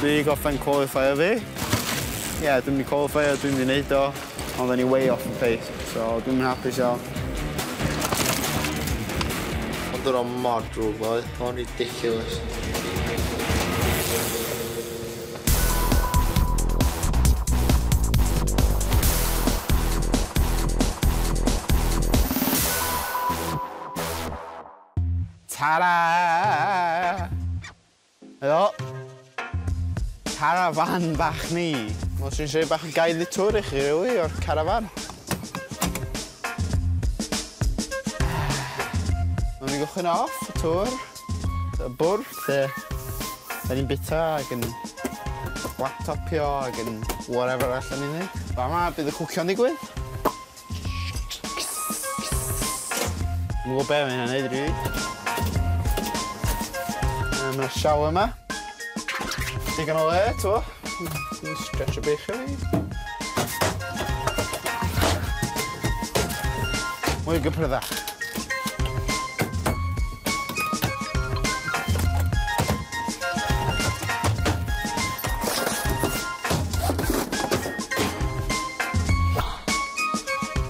Dwi 'di gorffen qualifier fi. Ie, yeah, dwi'n mynd i qualifier, dwi'n mynd i neud o. Ond o'n i way off the pace, so dwi'n mynd hapus iawn. Ond o'n mor drwg ddoe, o'n ridiculous. Ta-da! Helo. Carafan bach ni. Wel, sy'n eisiau bach o guided tour i chi, really, o'r carafan. Mae'n ni'n gychwyn off y tour. Y bwrdd lle da ni'n bita ac yn laptopio ac yn whatever allan ni'n neud. Fa ma bydd y cwcio'n digwydd. Dwi'n gwybod be mae hynna'n neud, rili. Mae'r shower yma. Digon o le, t'wo. Dwi'n stretch o beichio fi. Mwy o gypryddach.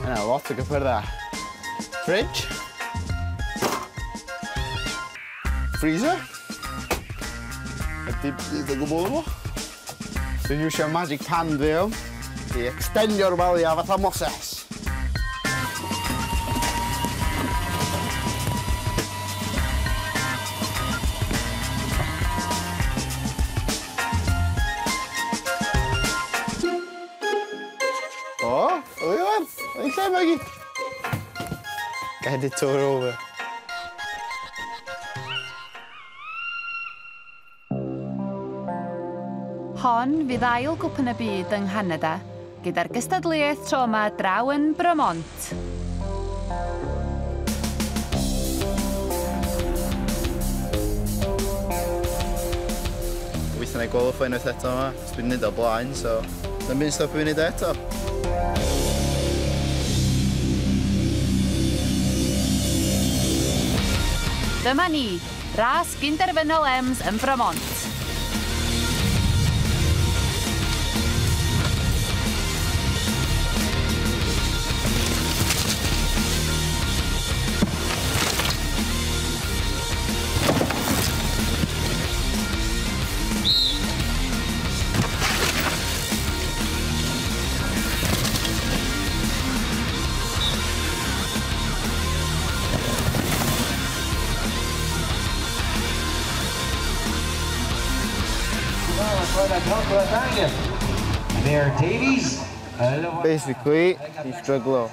Yna, lot o gypyrddau. Fridge. Freezer. A dim byd o gwbl efo. Dwi'n iwsio magic pan fi o. I extendio'r waliau fatha Moses. O, o Iwan, o'n lle mae gyd. Guided tour over. Hon fydd ail gwpan y byd yng Nghanada, gyda'r gystadleuaeth tro yma draw yn Bromont. Gobeithio na i qualify unwaith eto yma, os dwi'n neud o blaen, so ddim byd stopio fi neud o eto. Dyma ni, ras gynderfynol Ems yn Bromont. Basically, you struggle.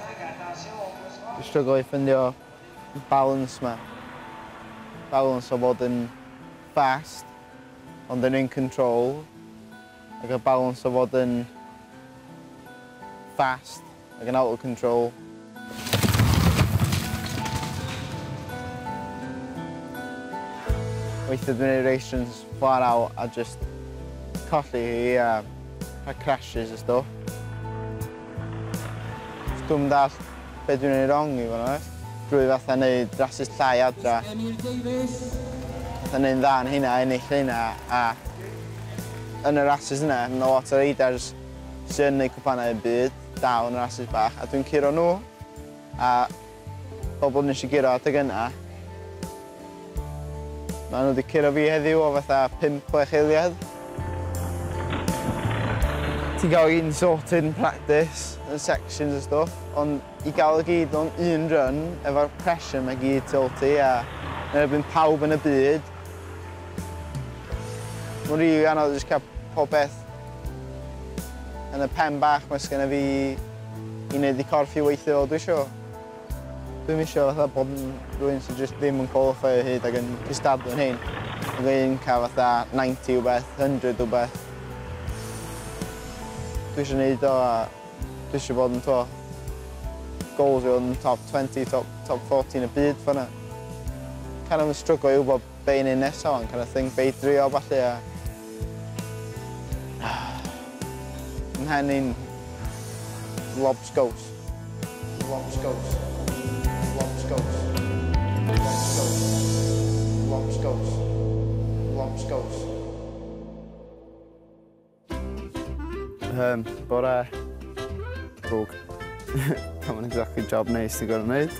You struggle i ffindio balance ma. Balance o fod yn fast, ond yn in control. Ac y balance o fod yn fast, ac yn out of control. Weithiau dwi'n neud race runs far out a just colli hi a crashes a stuff. Dwi'n dall be dwi'n neud wrong i fod yn onest. Drwy fatha neud rasys llai adra. Fatha neud yn dda yn hynna, ennill hynna, a yn y rasys yna, mae lot o reidars sy'n neud cwpanau y byd, dal yn y rasys bach, a dwi'n curo nhw, a bobl nes i guro adeg yna, maen nhw wedi curo fi heddiw o fatha 5-6 eiliad. Ti'n gael un sorted in practice, yn sections a stuff, ond i gael y gyd mewn un run, efo'r pressure mae gyd tu ôl ti, a yn erbyn pawb yn y byd. Mae'n rili anodd jyst cael pob beth yn y pen bach mae sgynna fi i wneud i corff i weithio fel dwi isio. Dwi'm isio fatha bod yn rhywun sydd jyst ddim yn qualify o hyd ac yn cystadlu yn hyn. Ac yn cael fatha 90 wbeth, 100 wbeth. Dwi eisiau gwneud o a dwi eisiau bod yn to goals i fod yn top 20, top 40 yn y byd ffordd. Kind of yn struggle i wybod be i wneud nesaf o'n kind of thing, be i drio falle a mhen i'n lobsgows. Lobsgows. Lobsgows. Lobsgows. Lobsgows. Lobsgows. Bore drwg. Mae'n exactly job neis dwi'n gorfod wneud.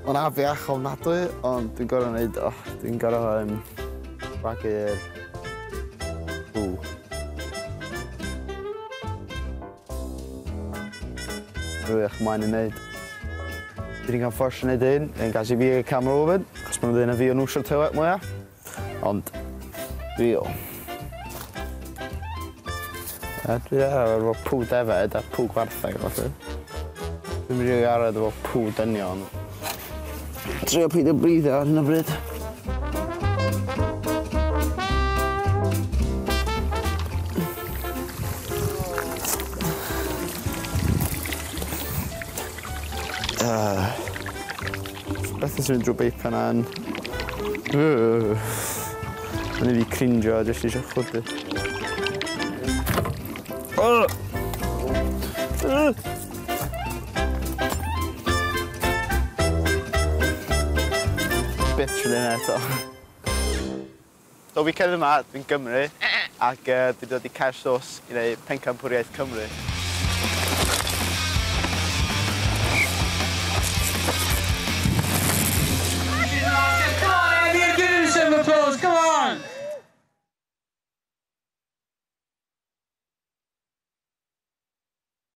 Mae'n afiach ofnadwy, ond dwi'n gorfod wneud, oh, dwi'n gorfod gwagu'r pŵ. Rwy'ch mlaen i wneud. Dwi wedi cael ffors i wneud hyn, yn gas i fi y camera woman, achos maen nhw'n dweud na fi o'n wsio'r toilet mwyaf. Ond, dwi o. Dwi ar efo pŵ defed a pŵ gwartheg, falle. Dwi'n rili arad efo pŵ dynion. Trio peidio brîddio ar hyn o bryd. Beth sy'n mynd drwy beip yna yn... Mae'n i fi cringio a jyst eisiau chwydu. Byth trwy hynna eto. So weekend yma, dwi'n Gymru, ac dwi'n dod i Caersws i wneud Pencampwriaeth Cymru.